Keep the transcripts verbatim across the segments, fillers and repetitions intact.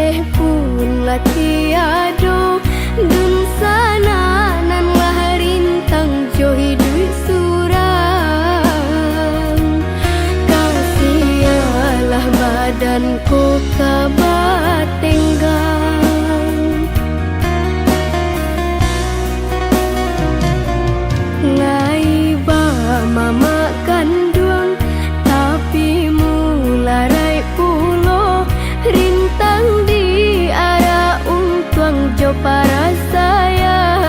Eh, pun lah tiado, dunsanak nan lah rintang jo hiduik surang. Kasiahlah badan ko ka batenggang. Lai ba mamak kanduang, tapi mularaik pulo, rintang di arak untuang jo parasaian.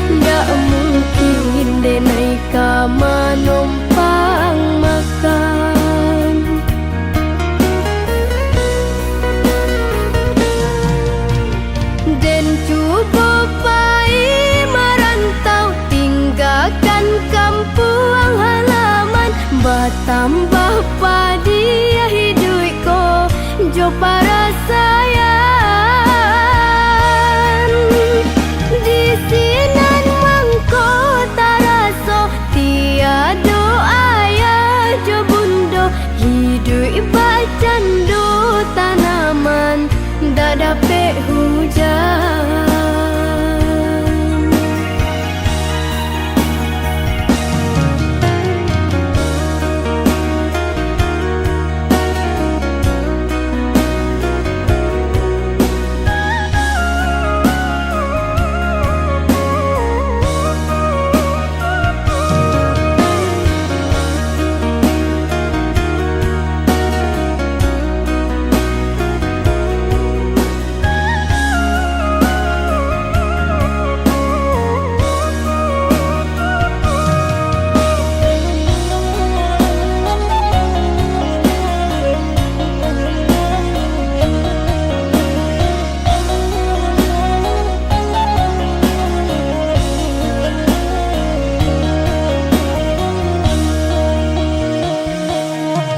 Ndak mungkin denai ka manompang makan. Den cubo pai marantau, tinggakan kampuang halaman, batambah padiah hiduik ko jo parasaian. Di sinan mangko taraso tiado ayah jo bundo, hiduik bak cando tanaman, ndak dapek hujan.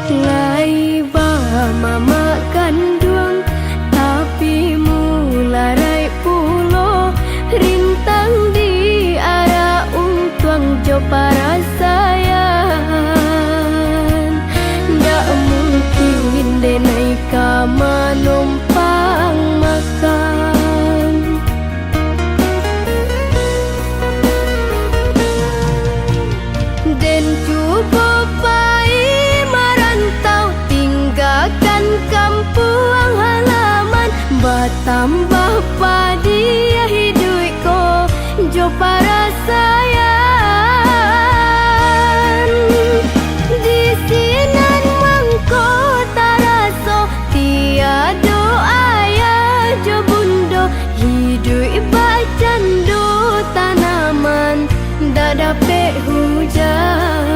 Lai ba mamak kanduang, tapi mularaik pulo, rintang di arak untuang jo parasaian. Ndak mungkin denai ka manompang makan. Den cubo pai marantau, tinggakan kampuang halaman, batambah padiah hiduik ko jo parasaian. Di sinan mangko taraso tiado ayah jo bundo, hiduik bak cando tanaman, ndak dapek hujan.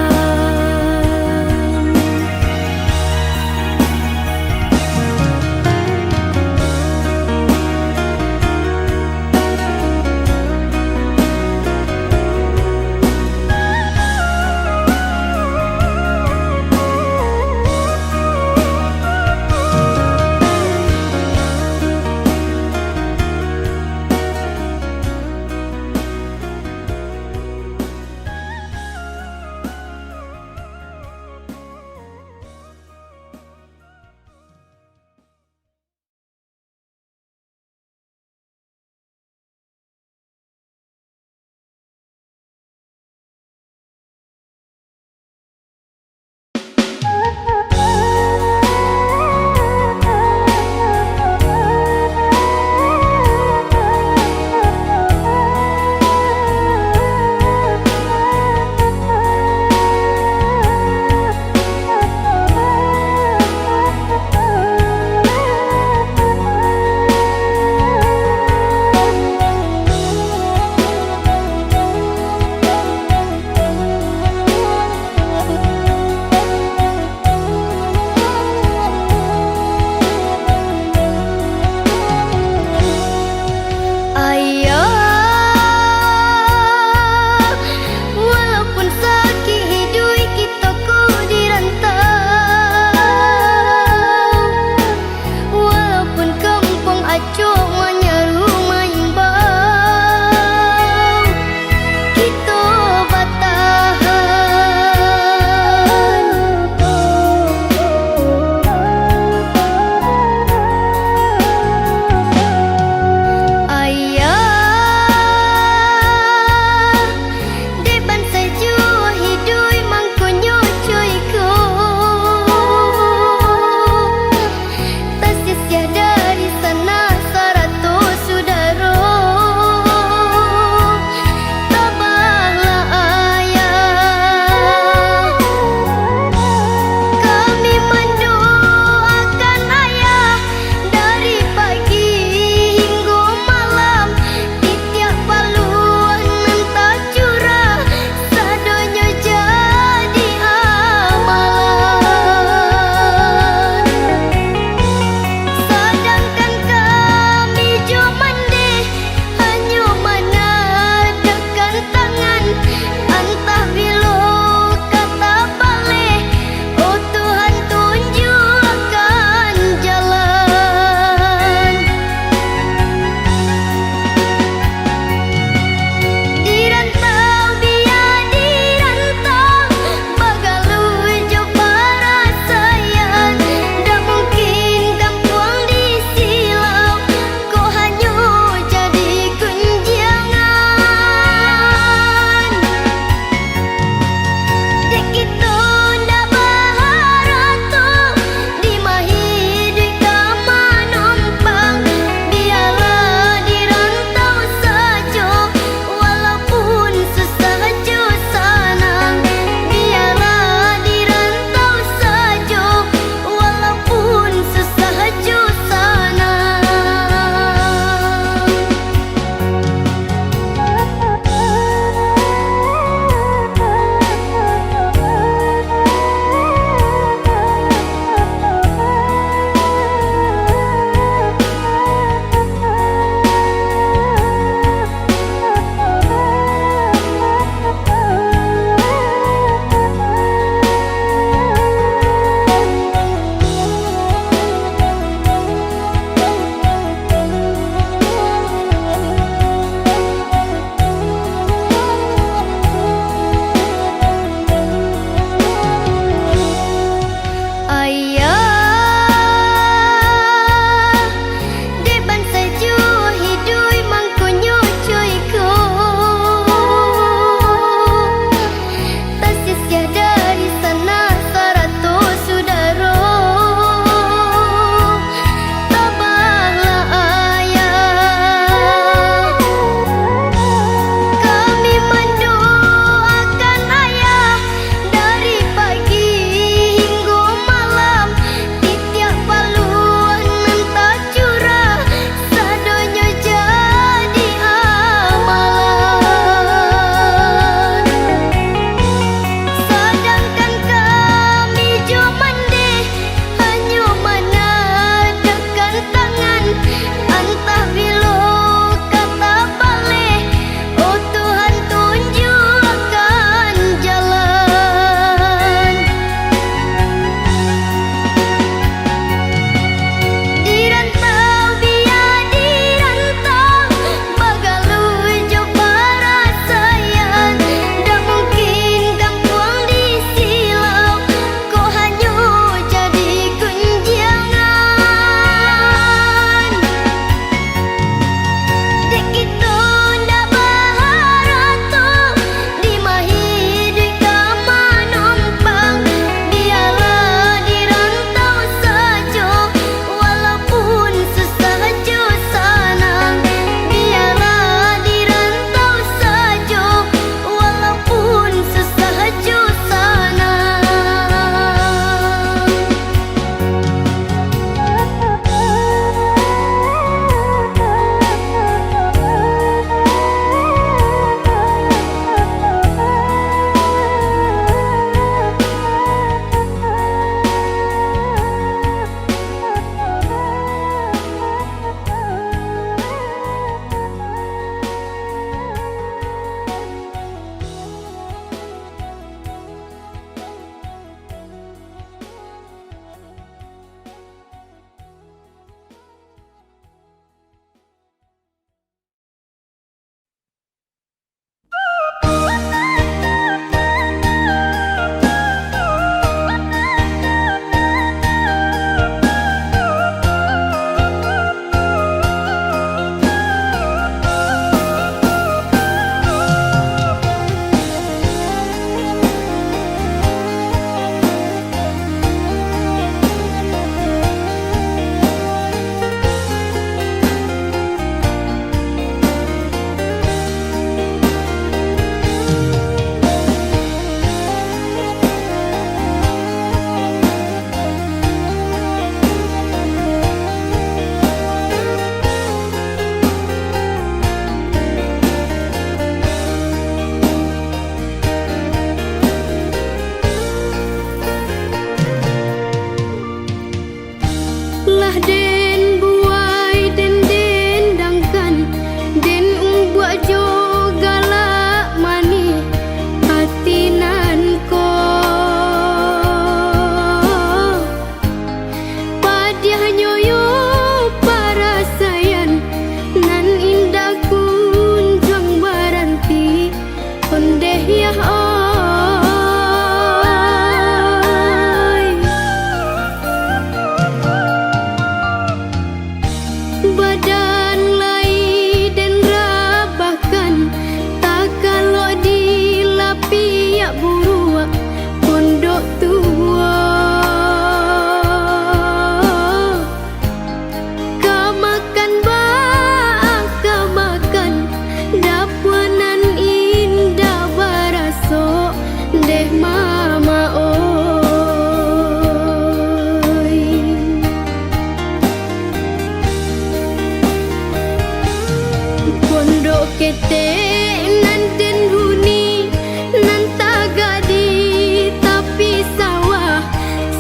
Ketek nan den huni, nan tagak di tapi sawah,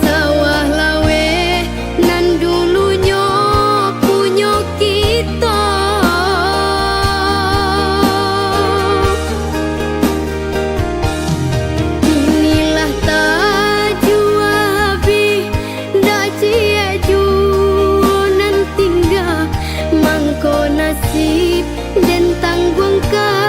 sawah laweh nan dulunyo punyo kito. Kini lah tajuwa abih, dak ciek juo nan tingga, mangko nasib den tangguangkan.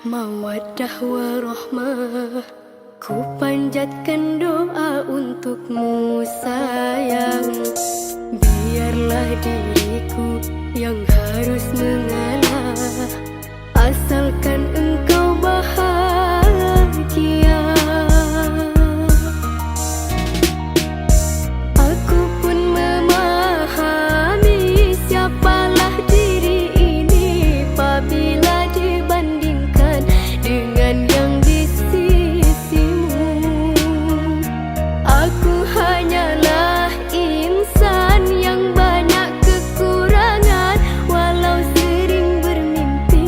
Mawaddah warahmah, ku panjatkan doa untukmu, sayang. Biarlah diriku yang harus mengalah, asalkan engkau bahagia. Aku pun memahami siapalah diri ini, apabila dibandingkan dengan yang di sisimu. Aku hanyalah insan yang banyak kekurangan, walau sering bermimpi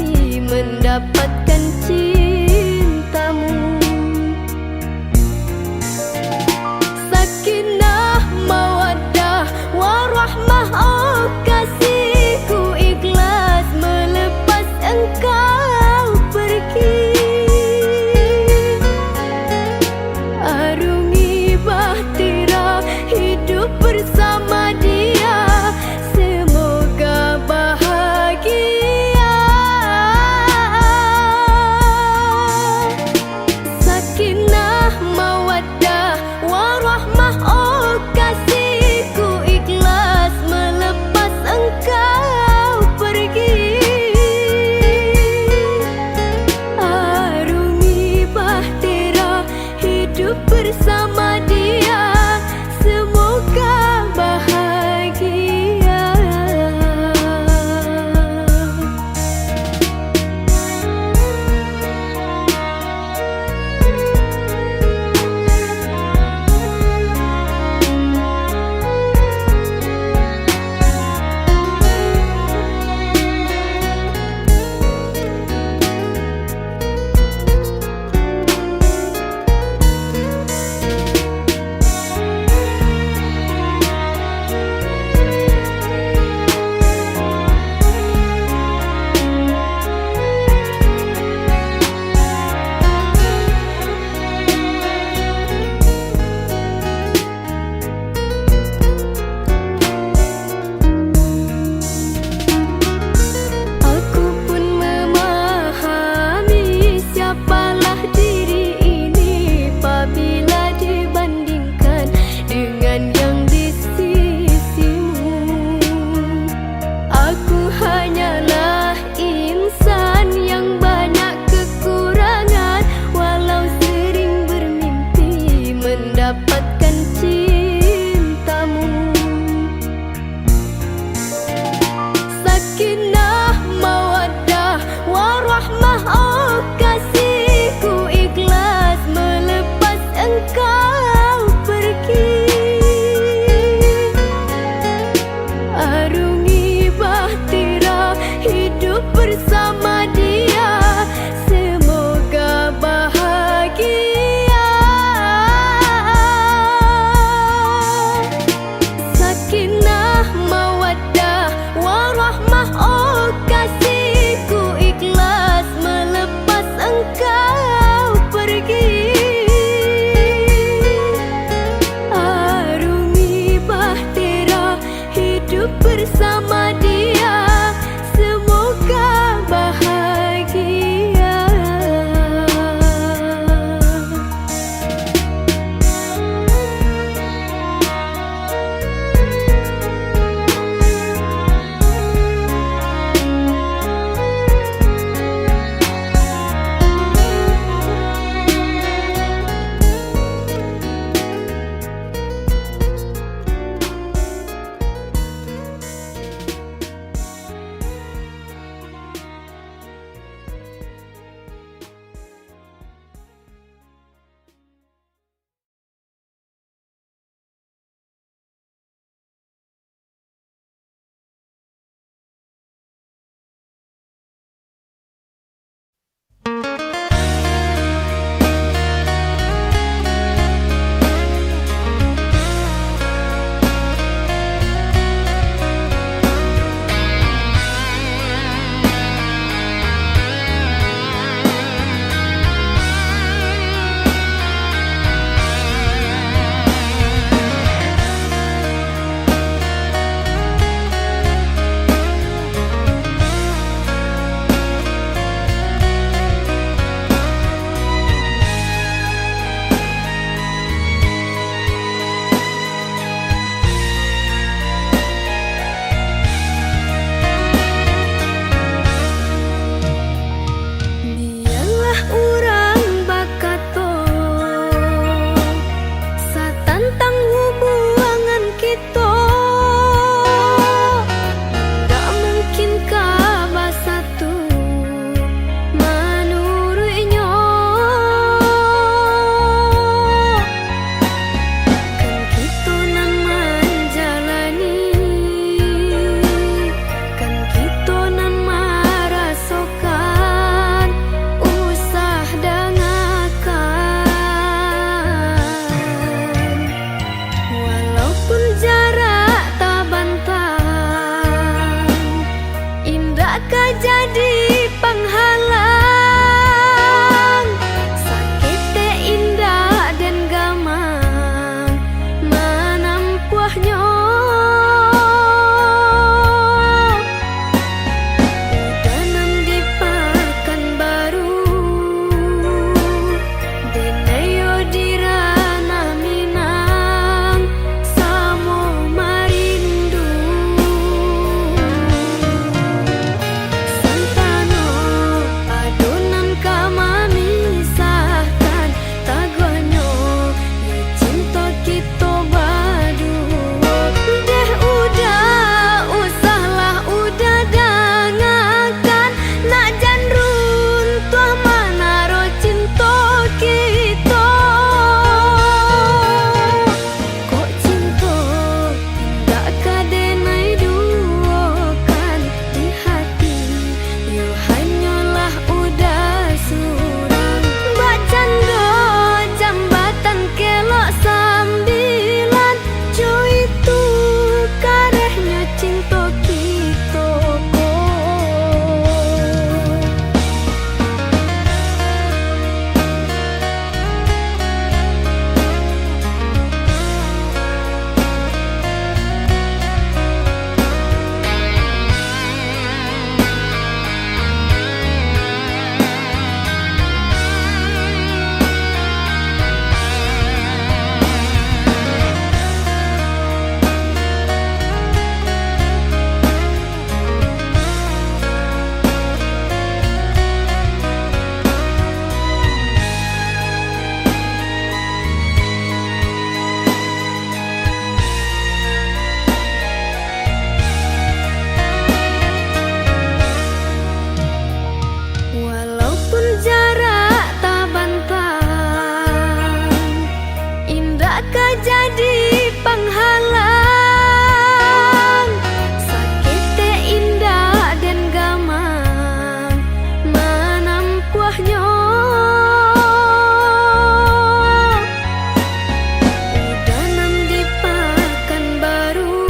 Udah nan di Pakanbaru,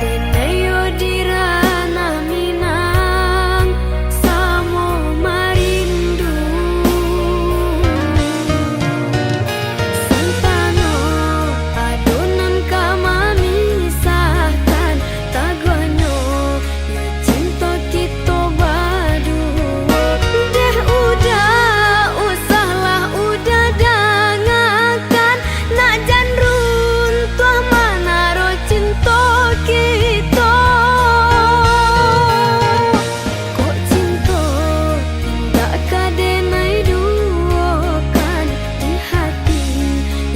denai yo di Ranah Minang, samo marindu. Santano ado nan ka mamisahkan, taguahnyo yo cinto kito baduo. Deh, udah, usahlah, udah dangakan, nak jan runtuah manaro cinto kito. Kok cinto indak ka denai duokan, di hati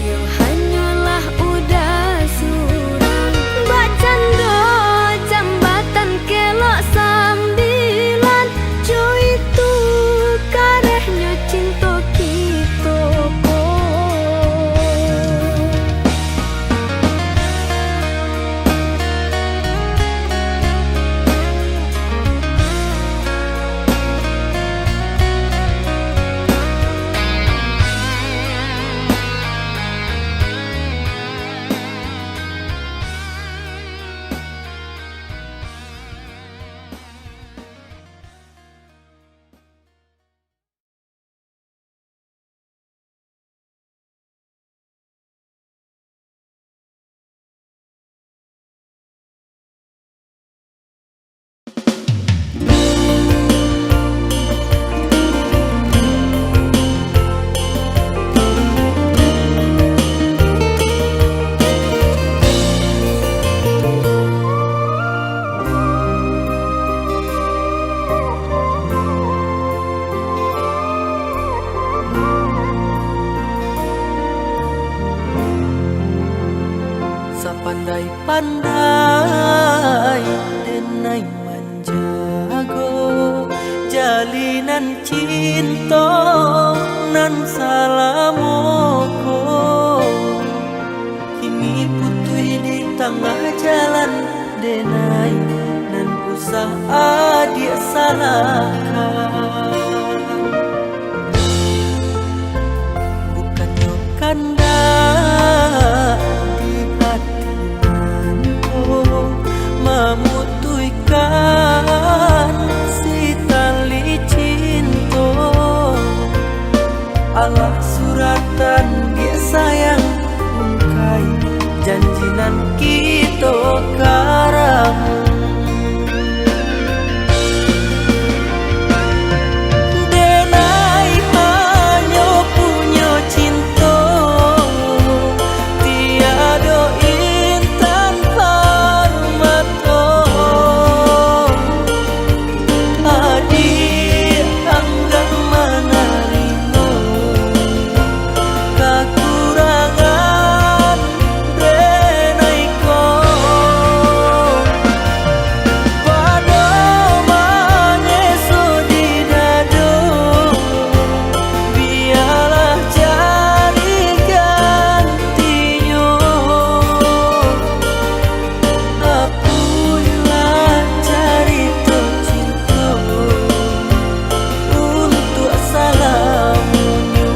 yo hanyolah Uda surang. Bak cando jambatan kelok sambilan, jo itu karehnyo cinto kito ko. Sapandai-pandai denai manjago jalinan cinto nan salamo ko. Kini putuih di tangah jalan, denai nan usah adiak salahkan. Bukannyo kandak di hati nan ko mamutuihkan si tali cinto. Alah suratan, diak sayang, ungkai janji nan kito karamu. Denai hanyo punyo cinto, tiado intan parmato. Adiak anggan manarimo kakurangan denai ko. Pado manyeso di dado, bialah cari gantinyo. Apuihlah carito cinto untuak salamonyo.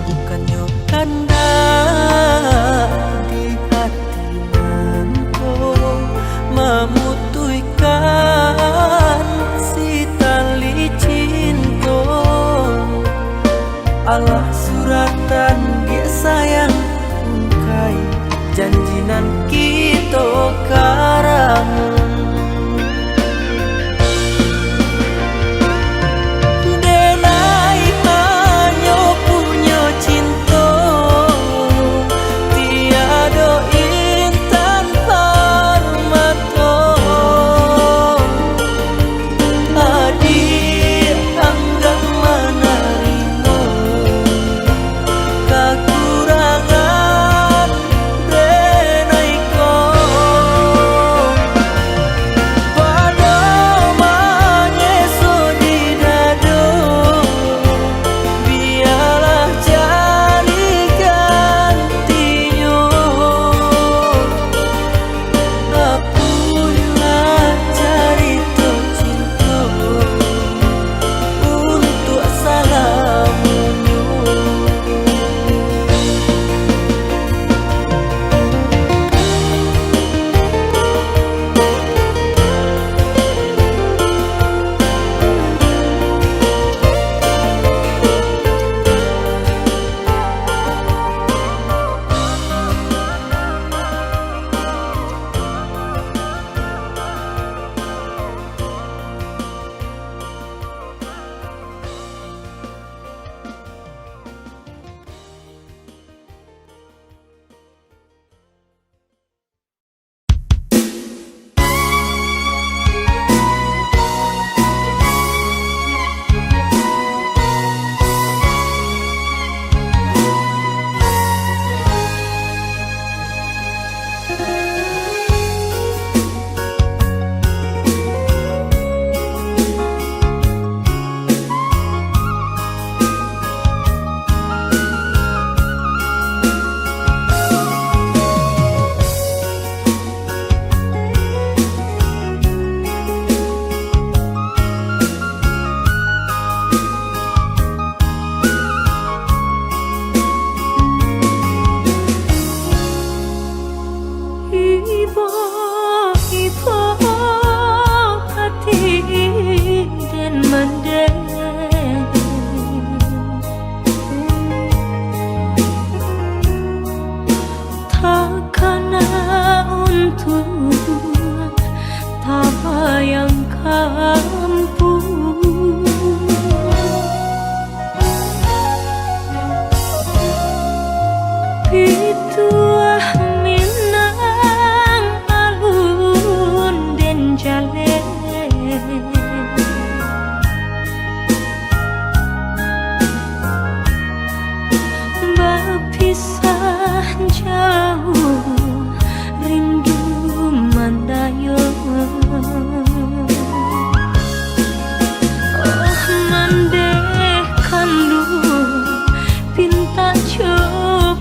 Bukannyo kandak di hati nan ko mamutuihkan si tali cinto. Alah suratan, diak sayang, nan kito karangun. Denai hanyo punyo cinto, tiado intan parmato. Adiak anggan manarimo kakurangan denai ko. Pado mangeso di dado, bialah cari gantinyo. Apuihlah carito cinto untuak salamonyo. Ibo-ibo ati den mandeh. Takana untuak tabayang kampuang. Pituah Minang alun den jaleh. Bapisah jauah rindu mandayung. Oh, mandeh kanduang, pintak jo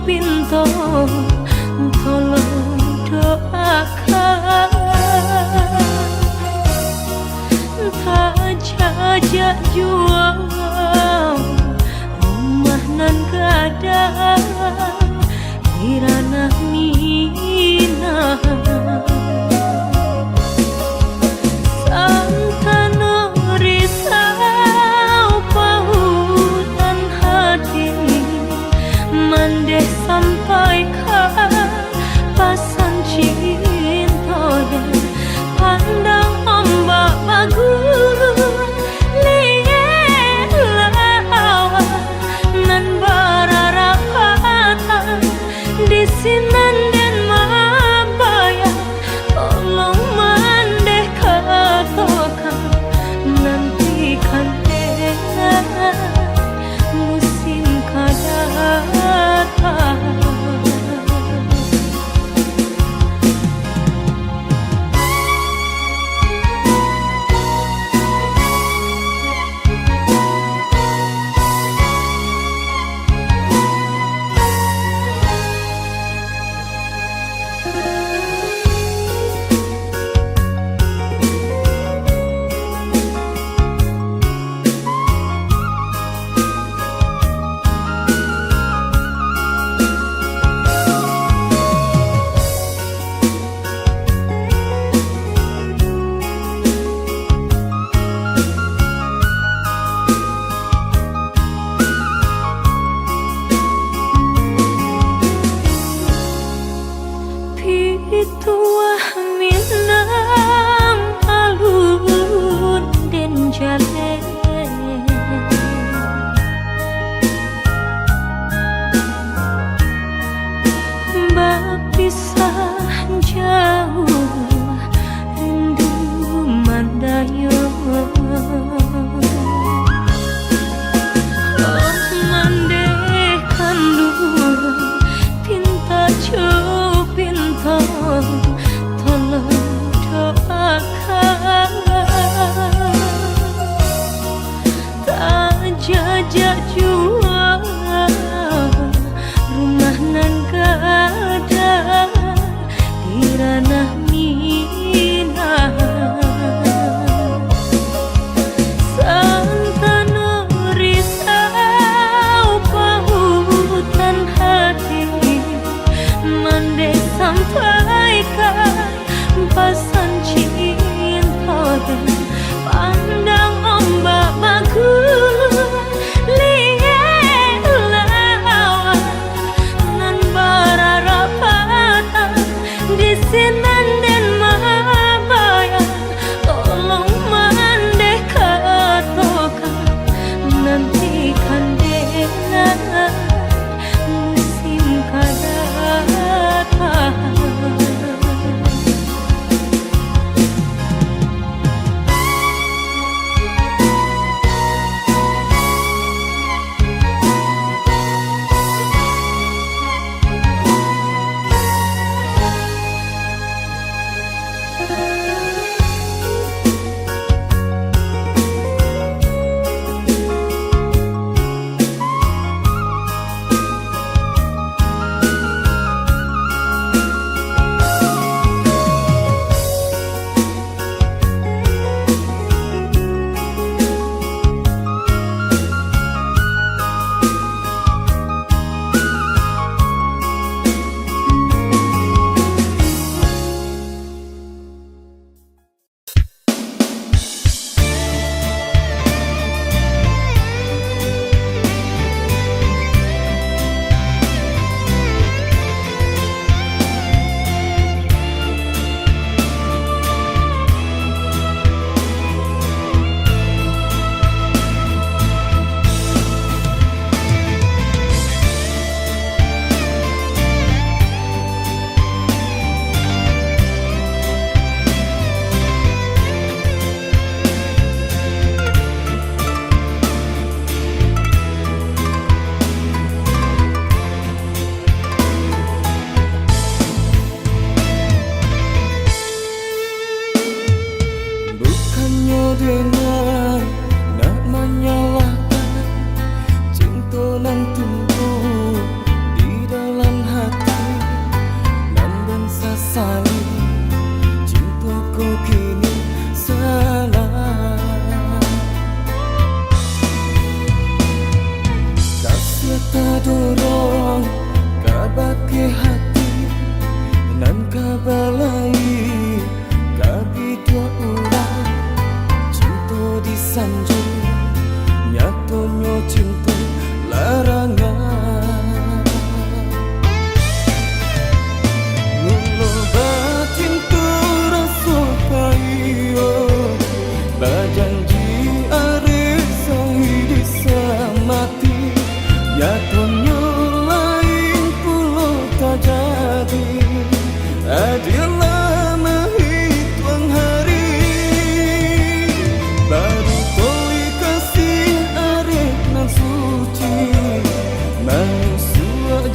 pinto, tolong doakan. Tajajak juo rumah nan gadang di ranah Minang. Santano risau pautan hati, mandeh sampaikan pasan cinto den. Pandang ombak baguliang, liek lawan nan bararapatan, di sinan den mambayang. Tolong mandeh katokan, nantikan den musim ka datang.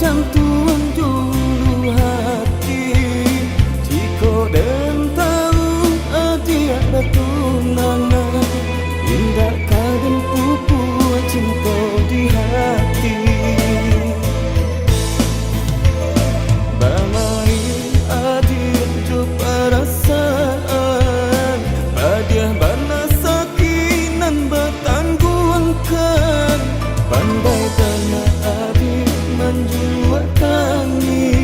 Jantuang jo ulu hati, jikok den tahu adiak batunangan, indak ka den pupuak cinto di hati. Bamain adiak jo parasaan, padiah bana sakik nan batangguangkan, pandai bana adiak manjuruak tangih.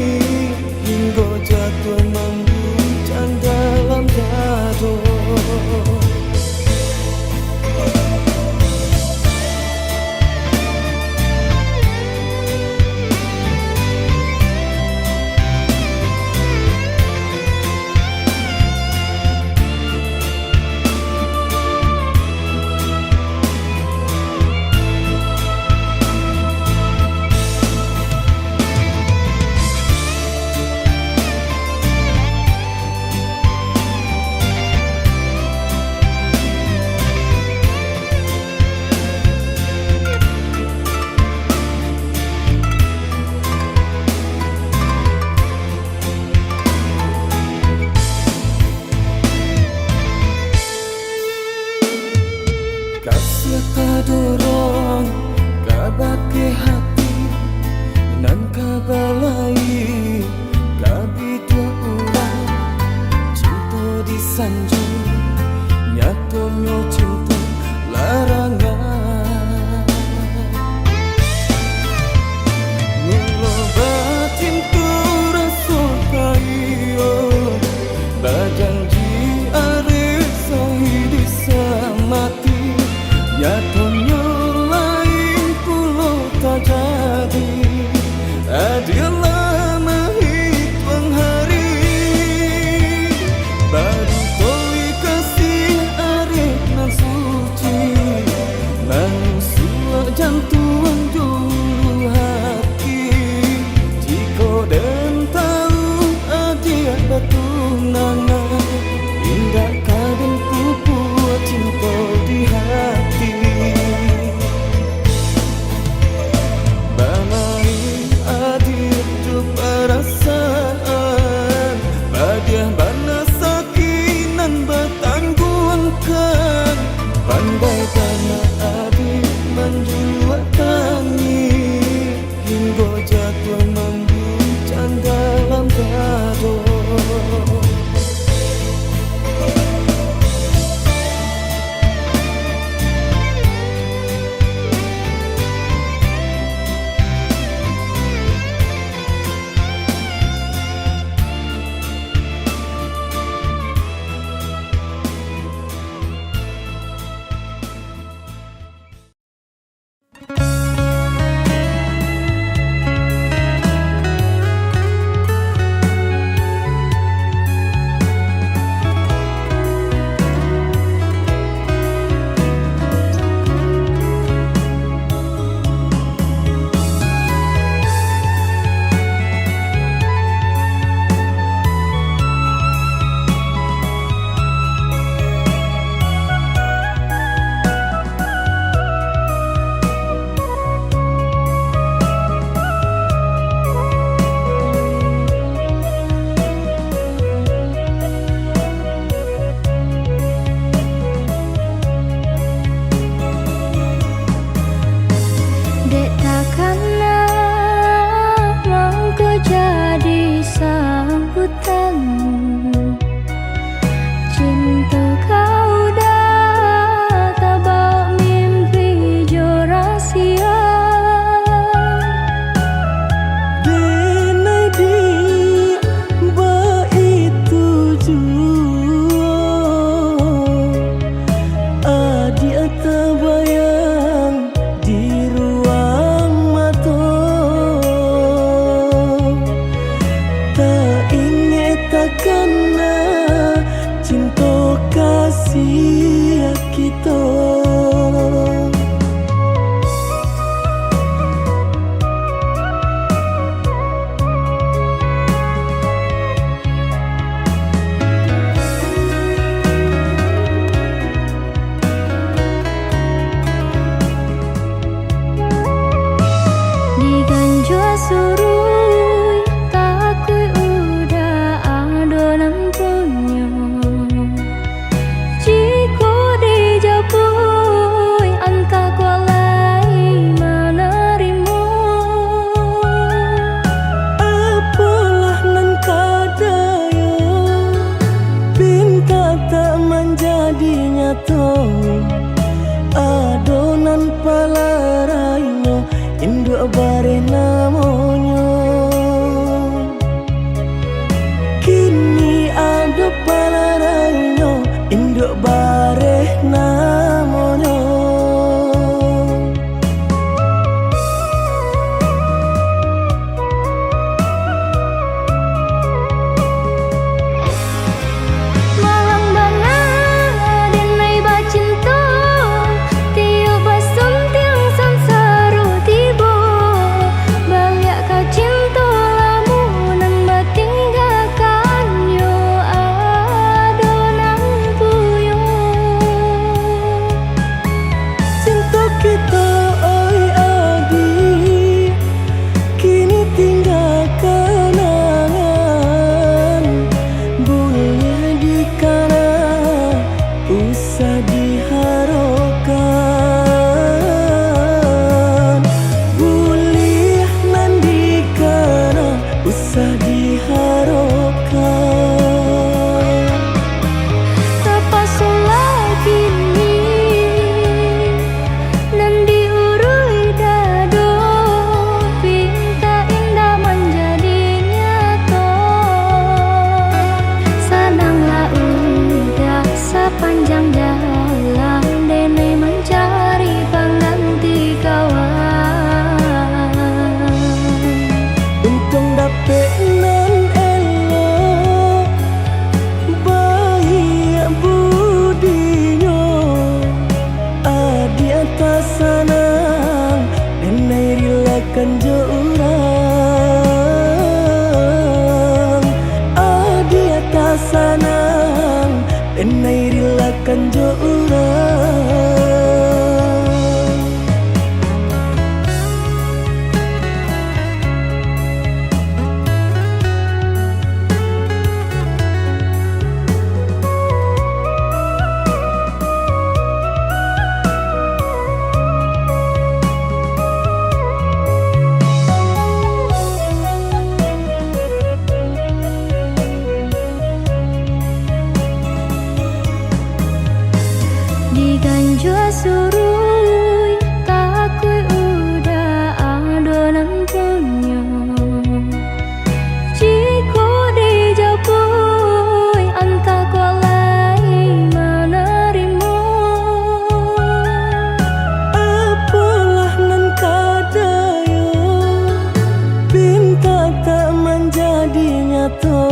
Tatak manjadi nyato,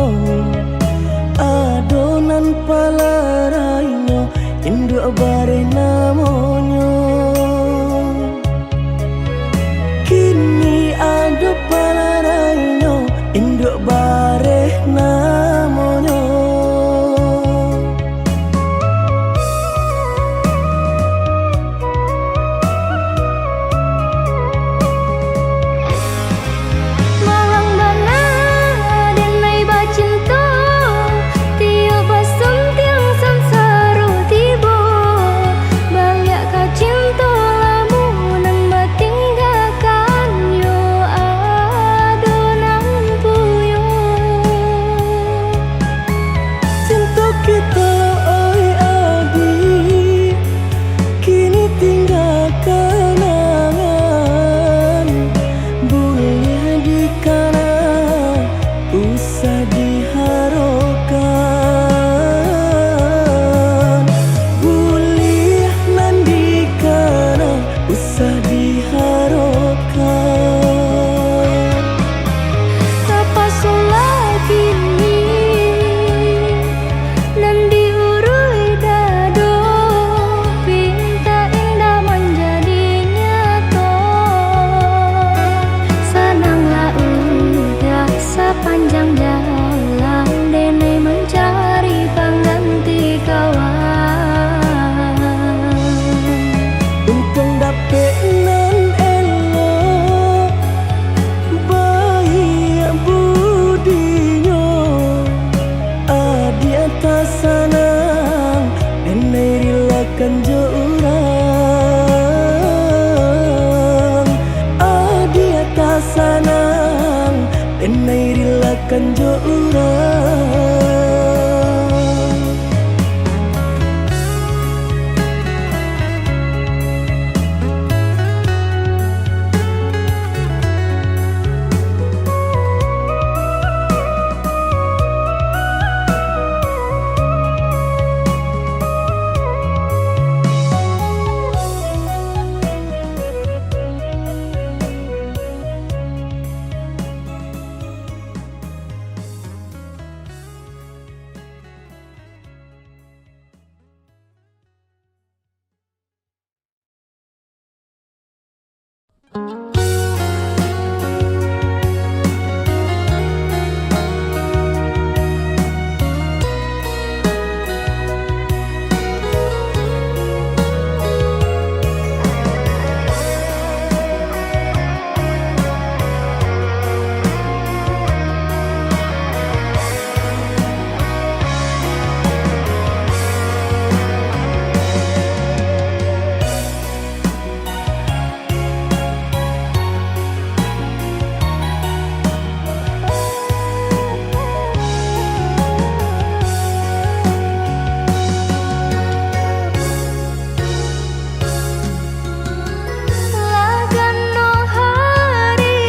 ado nan palarainyo, induak bareh namonyo. Kini ado palarainyo, induak bareh namonyo. Malang bana denai bacinto, tiok basuntiang sansaro tibo, baliak ka cinto lamo nan batinggakan yo ado nan puyo. Cinto kito, oi adiak, kini tingga kanangan, buliah dikana usah diharokan, buliah nan dikana usah diharokan. Tapasolah kini nan diuruih dado, pinta indak manjadi nyato. Sananglah urang sapanjang jalan, denai mancari pangganti kawan. Untuang dapek nan elok, baiak budinyo, adiak tasanang, denai rilakan jo urang. Adiak tasanang, denai rilakan jo urang. Lah ganok hari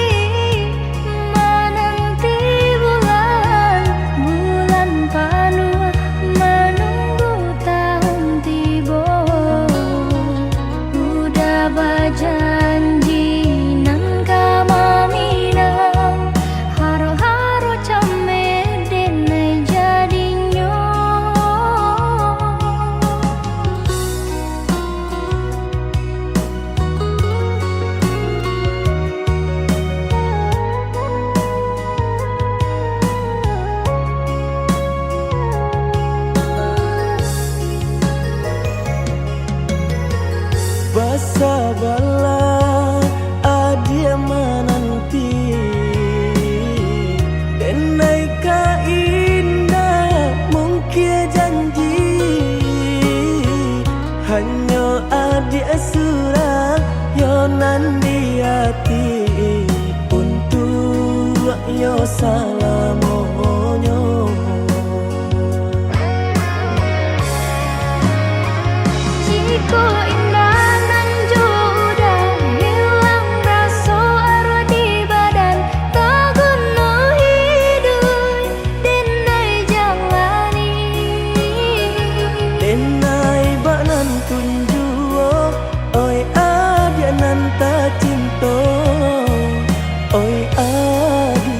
mananti bulan, bulan panuah manunggu tahun tibo. Udah bajanji nan ka maminang, haro-haro cameh denai jadinyo. Basabalah, adiak mananti, denai ka indak mungkia janji. Hanyo adiak surang yo nan di ati, untuak yo salamonyo. Jikok indak nan jo udah hilang raso aruah di badan, taguno hiduik denai jalani. Denai bak nan tun juo, oi adiak nan tacinto, oi adiak.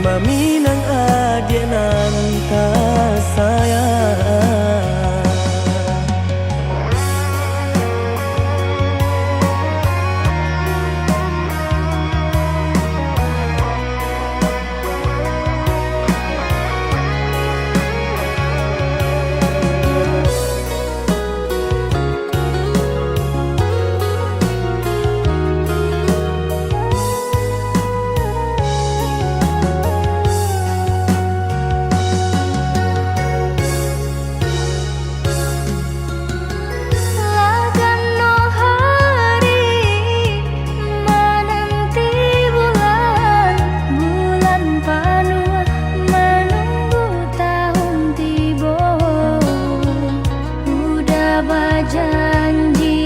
Maminang adiak nan tasayang. Lah ganok hari mananti bulan, bulan panuah manunggu tahun tibo. Uda bajanji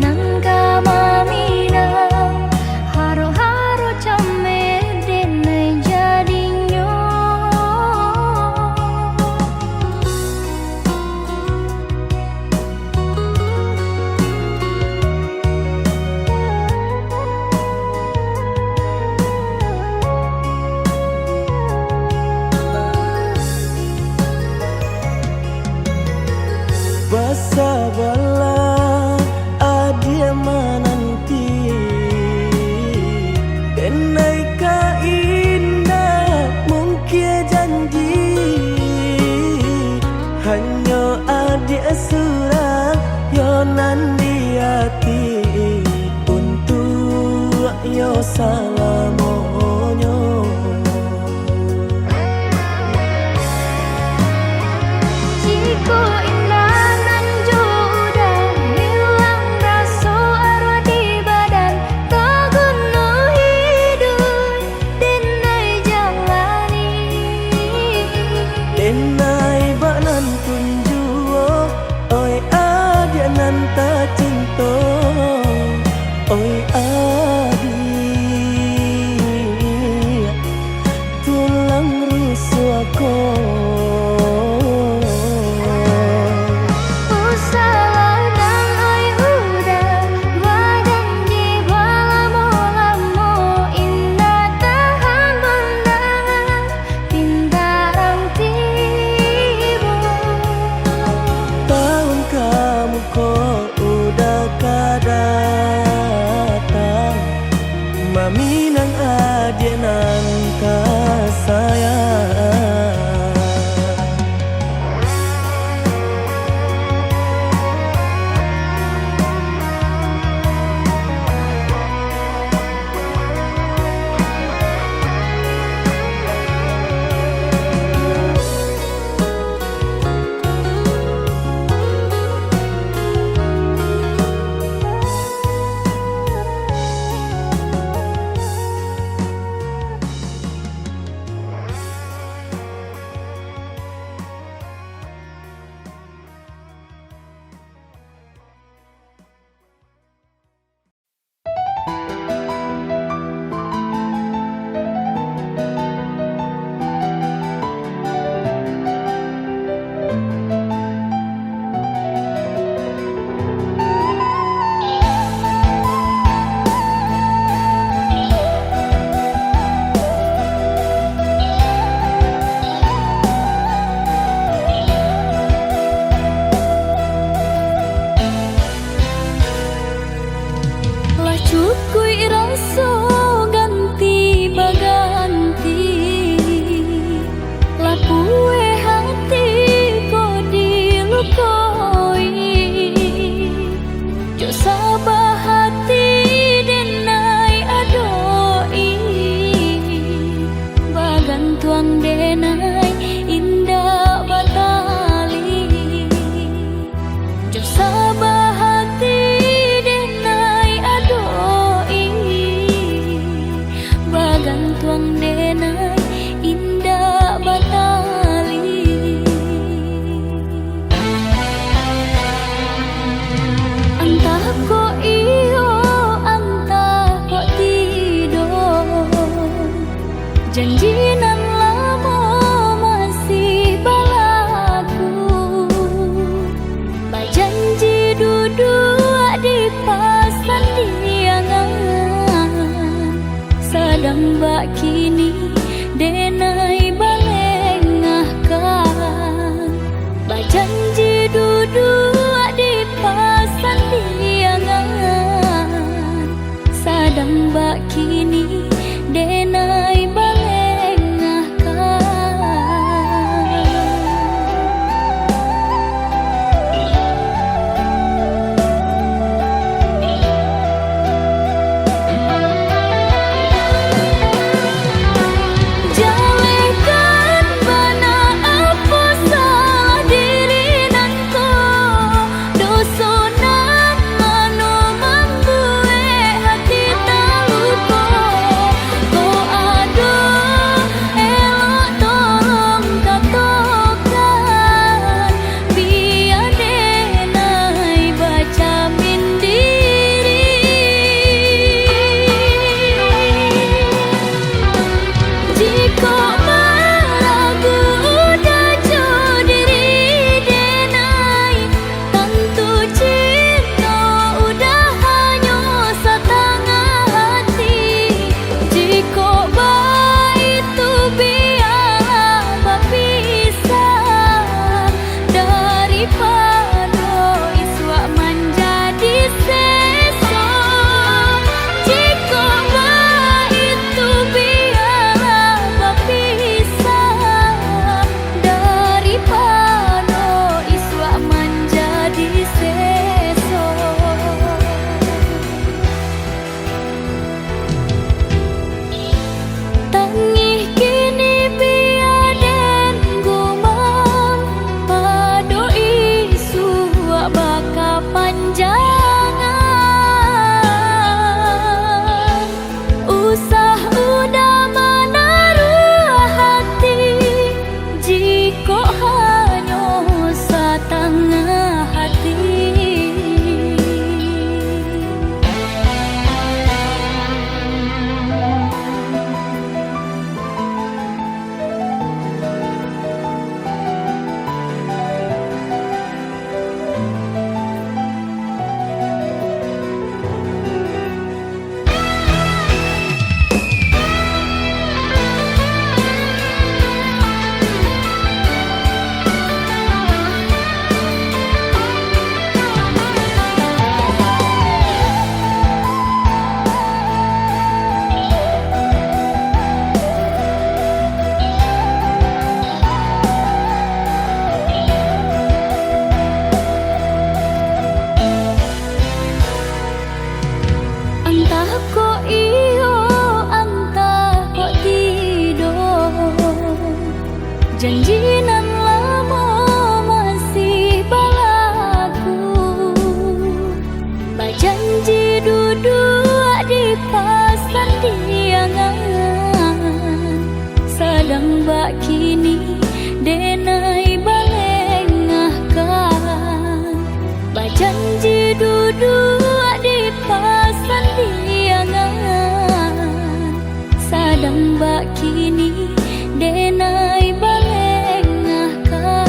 nan ka maminang, haro-haro cameh denai jadinyo. Basabalah, adiak mananti, denai ka indak mungkin janji. Hanyo adiak surang yo nan di ati, untuak yo salamonyo. Jikok indak nan jo uda, hilang raso aruah di badan, taguno hiduik denai jalani. Denai bak nan pun juo, oi adiak nan tacinto, oi adiak tulang rusuah ko. Usahlah nan oi uda, bajanji balamo-lamo, indak tahan pandangan, pintarang tibo. Tahun ka muko uda ka datang, maminang adiak nan tasayang. Lah cukuik raso ganti baganti, lapueh ati ko dilukoi. Jo sabah ati denai adoi, bagantuang denai indak batali. Jo sabah ati denai adoi, bagantuang denai indak batali. Antah kok iyo, antah kok tidak, janji nan lamo masih balaku. Bajanji duduak di pasandiangan, sadang bak kini denai Janji nan lamo masih balaku, bajanji duduak di pasandiangan, sadang bak kini denai balengahkan. Bajanji duduak di pasandiangan, sadang bak kini denai balengahkan.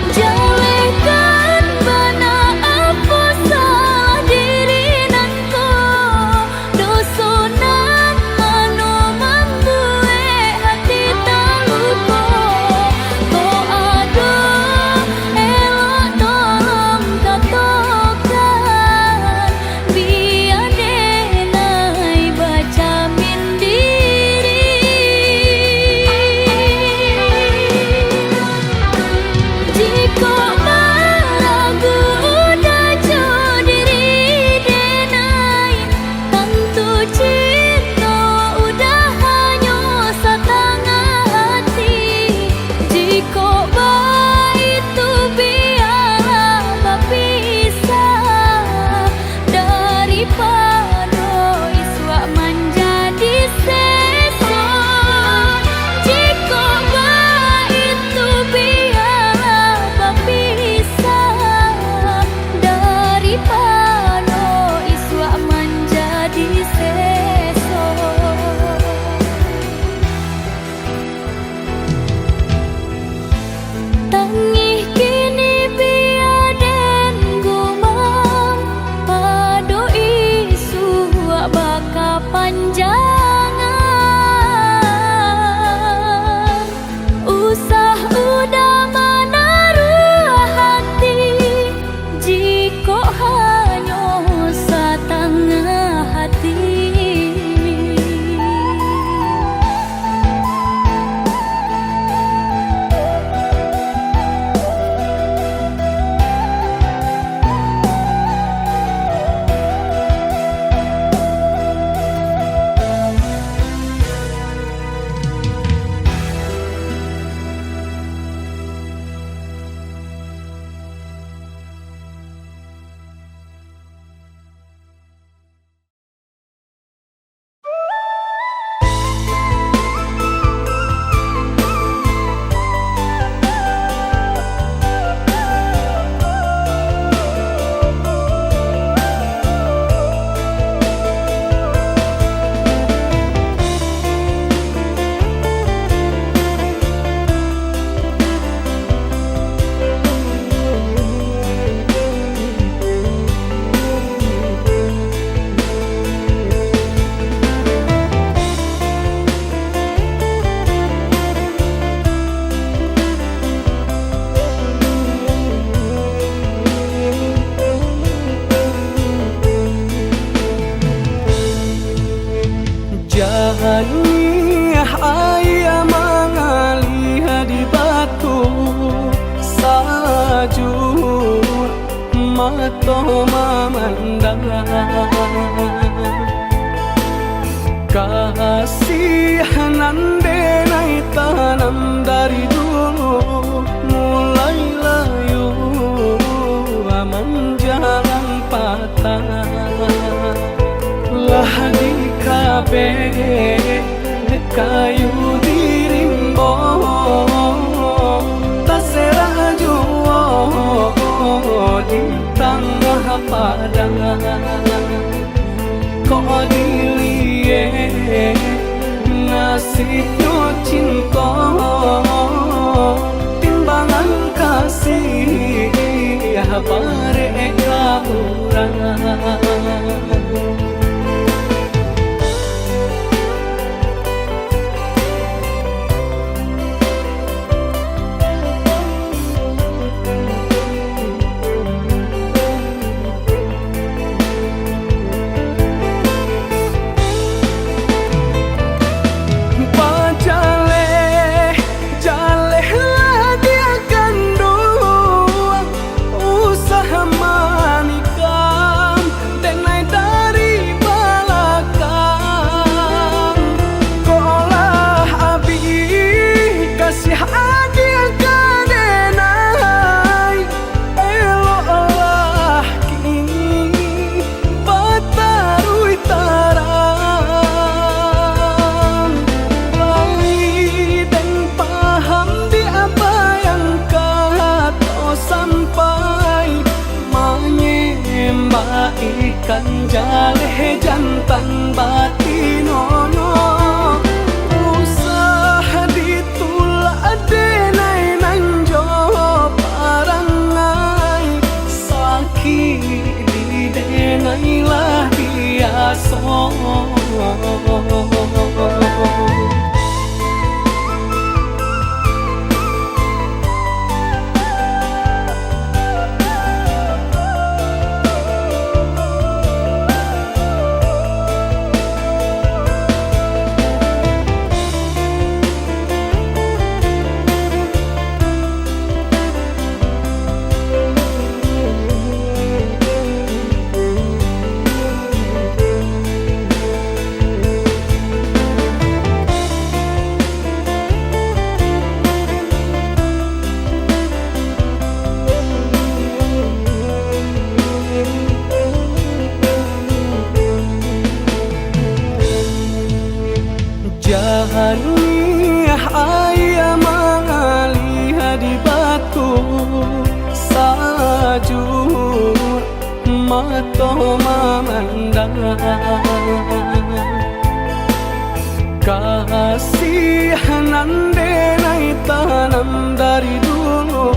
Jalehkan bana apo salah diri nan ko, doso nan mano mambuek hati taluko. Kok ado elok tolong katokan, bia denai bajamin diri. Jikok baragu udah jo diri denai, tantu cinto udah hanyo satangah hati. Jikok baitu bialah bapisah, daripado isuak manjadi seso. Jikok baitu bialah bapisah, daripado isuak manjadi seso. Tangih kini bia den gumam, pado isuak bakapanjangan. Usah udah manaruah hati, jikok hanyo satangah hati. Jan niah aia mangalih di batu, sajuak mato mamandang. Kasih nan denai tanam dari dulu, mulai layua manjalang patang. Lah di kabeh kayu di rimbo, taserah juo di tangah padang. Kok diliek nasibnyo cinto, timbangan kasih barek ka urang. Bajaleh, jalehlah di kandu Kan jaleh jantan batinonyo, usah ditulak denai nan jo parangai, sakik di denai lah biaso. Janiah aia mangalih di batu, sajuak mato mamandang. Kasih nan denai tanam dari dulu,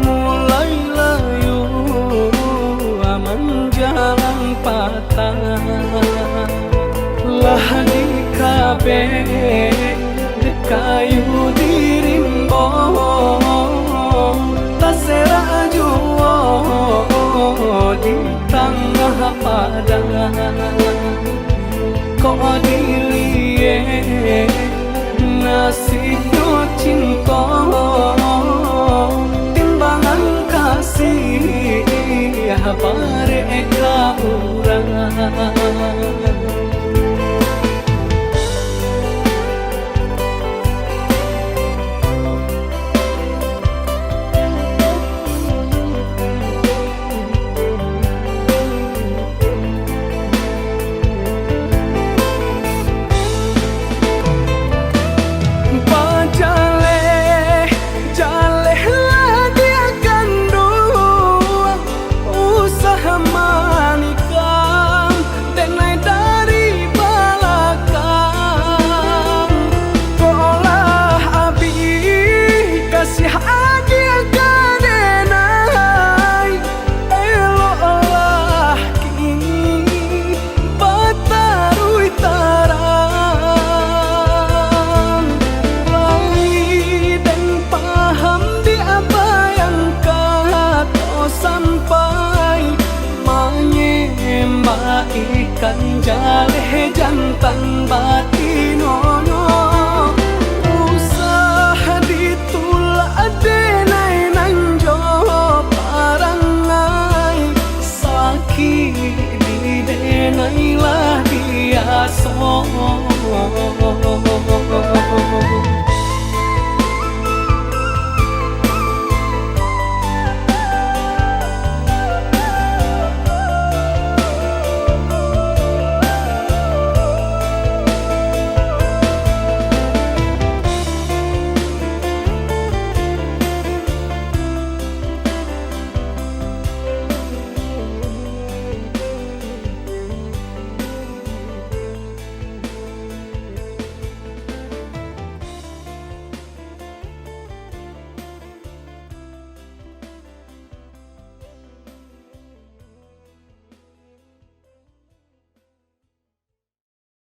mulai layua manjalang patang. Lah dikabek kayu di rimbo, taserak juo di tangah padang. Kok diliek nasibnyo cinto, timbangan kasih barek ka urang. Bajaleh, jaleh lah diak kanduang, usah manikam denai dari balakang. Kok lah abih kasih agiah ka denai, eloklah kini bataruih tarang. Lai den paham diak bayangkan, sampai manyembah ikan jaleh jantan batu.